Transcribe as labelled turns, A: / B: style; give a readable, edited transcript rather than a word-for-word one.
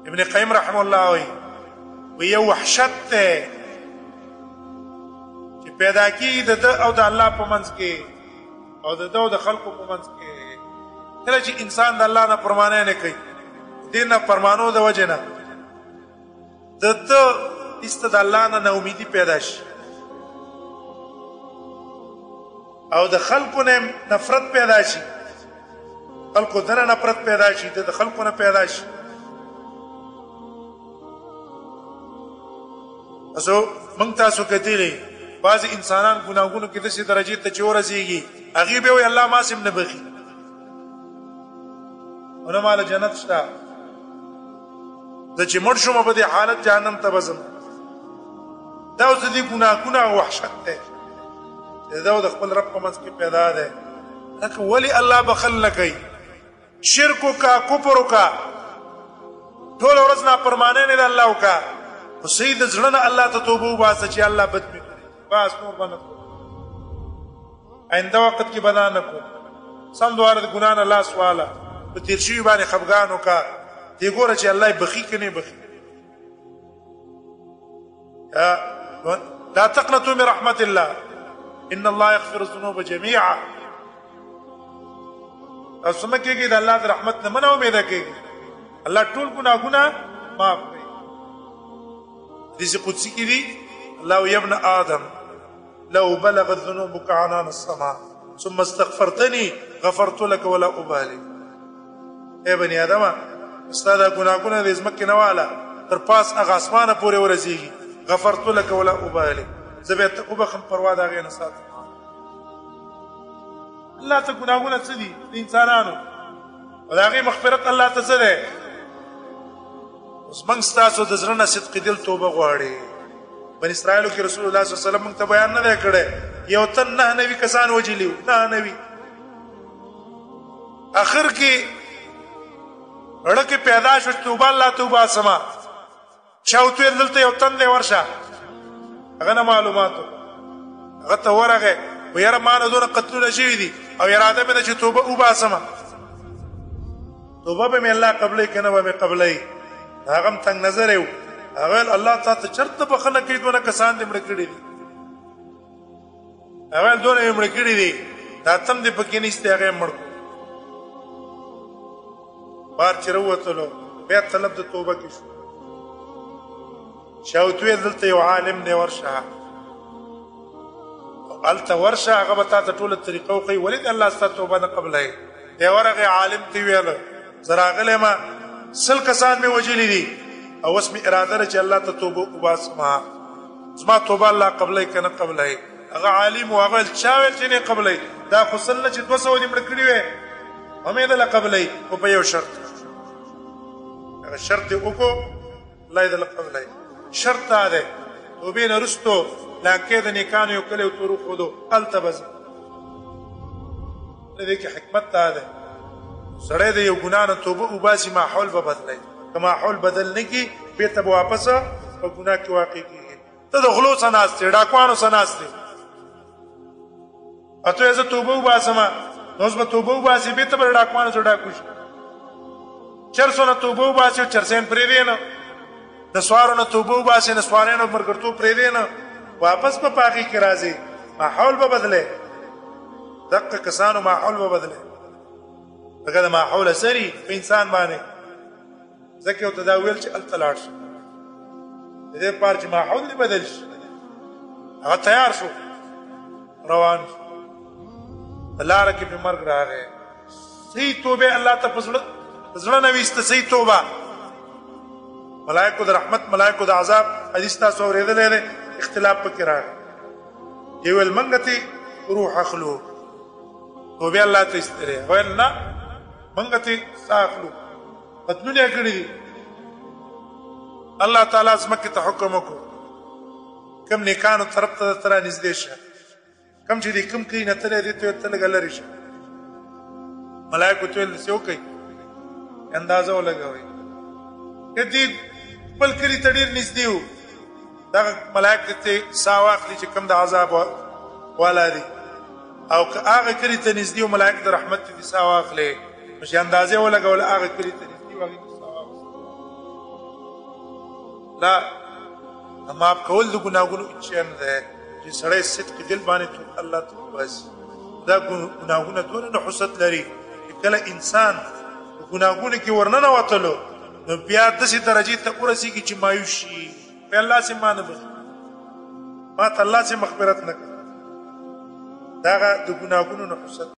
A: ابن قیم رحم الله وی وی یو وحشت ته چې پیدا کیږي د او د الله په منځ کې او د او د خلکو په منځ کې. کله چې انسان د الله نه پرمانه نه کوي، دین نه پرمانو د وجه نه د د است د الله نه ناامیدي پیدا شي او د خلکو نه نفرت پیدا شي، خلکو دنه نفرت پیدا شي، د خلکو نه پیدا شي. تاسو مونږ تاسو کتلی بعض انسانان ګناګونو کې داسې درجه ته چې ورسیږي، هغه به وي الله ما سم نه بخي، ونه مال جنت شته، د چې مړ شوم په دې حالت جهنم ته بزم. دا اوس دې ګناګونه او وحشت ده دا د خپل رب په منځ کې پیدا ده. لکه ولی الله بخل نه کوي، شرک کا، کفر کا، ټول ورځ نه پرمانه نه الله وکا، خو سید زړه نه الله ته توبه وباسه چې الله بد می کړی، بس نور باندې آینده وخت کې بنا نه کو. سم دواره د ګنا نه لاس واله، په تیر شوی باندې خفګان وکا، دی ګوره چې الله بخي کني بخي. لا تقنطوا من رحمت الله ان الله يغفر الذنوب جميعا. تاسو مکه کې د الله د رحمت نه منه امید کېږي، الله ټول ګناهونه معاف کړي. حدیث قدسی کې دي، الله یا ابن آدم لو بلغت ذنوبك عنان السماء ثم استغفرتني غفرت لك ولا ابالي. اے بنی آدم، استاد ګناهونه د زمکه نه والا تر پاس هغه اسمانه پورې ورسیږي، غفرت لك ولا ابالي، زه به ته وبخم، پروا دا غي نه ساتم. الله ته ګناهونه څه دي د انسانانو، او د هغې مغفرت الله ته څه دی؟ اوس موږ ستاسو د زړه نه صدق دل توبه غواړي. بن اسرائیلو کې رسول الله صلی الله علیه وسلم موږ ته بیان نه دی کړی، یو تن 99 کسان وژلي وو، 99. اخر کې اړه پیدا شو، توبه الله توبه سما چاوته، دلته یو تن دی ورشه هغه نه معلوماتو. هغه ته ورغه و، یاره ما نه دونه قتلونه شوي دي او اراده مې ده چې توبه وباسم، توبه به مې الله قبلې کنه به مې قبلې؟ هغه هم تنگ نظر یو، هغه الله تعالی ته چرته بخنه کوي، دونه کسان دې مړ کړي دي. هغه دونه یې مړ کړي دي، دا تم دې پکې نشته. هغه مړ بار چې وروتلو بیا طلب د توبه کې شو. شاوتوی دلته یو عالم دی ورشه، هلته ورشه، هغه به تا ته ټوله طریقه وښیي ولې د الله ستا توبه نه قبلوي. دی ورغی، عالم ته ویل زه راغلی ما 100 کسان مې وژلي دي او اوس مې اراده ده چې الله ته توبه وباسم، زما توبه الله قبلوي که نه قبلوي؟ هغه عالم و، هغه ویل چا ویل چې نه قبلوي؟ دا خو 100 نه چې 200 دې مړه کړي وی هم یې دله قبلوي، خو په یو شرط. هغه شرط یې وکړو، الله یې دله قبلوي. شرط دا دی، توبې نه وروسته لانکې د نیکانو یو کلی ورته وښودو، هلته به ځې. دې کې حکمت دا دی، سړی د یو ګناه نه توبه وباسي، ماحول به بدلوي. که ماحول بدل نه کړي، بېرته به واپس په ګناه کې واقع کېږي. ته د غلو څخه ناست یې، ډاکوانو څخه ناست یې، اته زه توبه وباسم، نو اوس به توبه وباسي، بېرته به ډاکوانو څخه ډاکو شي. چرسو نه توبه وباسي او چرسین پرېږدې نه، نسوارو نه توبه وباسي، نسوارینو مرګرتوب پرېږدې نه، واپس په پاغي کې راځي. ماحول به بدلې، دقه کسانو ماحول به بدلې، دغه د ماحول اثري په انسان باندې. ځکه ته دا ویل چې هلته لاړ شو، د دې لپاره چې ماحول دې بدل شي. هغه تیار شو، روان شو، لاره کې په مرګ راغی. صحیح توبه الله ته په زړه نه ویسته، صحیح توبه. ملائکو د رحمت، ملائکو د عذاب حدیث تاسو اورېدلی دی، اختلاف پکې راغی. یو ویل منګه ته روح اخلو، توبه الله ته استره، ویل نه منګه ته ساه اخلو، قتلونه کړی دي. الله تعالی زمکه ته حکم وکړو، کم نیکانو طرف ته تر نږدې شه، کم چې دې کم کوي نه تلې دې ته ته لږ لري شه. ملائکه ته ویل څه وکړي، اندازه ولګوي، کدی خپل کلی ته ډیر نږدې وو، دغه ملائکه ته سا واخلي چې کم د عذاب والا دي، او که هغه کلی ته نږدې وو، ملائکه د رحمت ته سا واخلي. نو چې اندازه ولګول، هغه کلی ته نږدې وو، هغه ته سا واخلي. لا، معاف کول د ګناهونو هیڅ شی نه دی چې سړی صدق دل باندې تو الله ته وباسي. دا ګناهونه دونه نحوست لري چې کله انسان په ګناهونو کې ورننه وتلو نو بیا داسې درجې ته ورسېږي چې مایوس شي، په الله سي ما نه بخښي، ما ته الله سي مغفرت نه کوي. دغه د ګناهونو نحوست.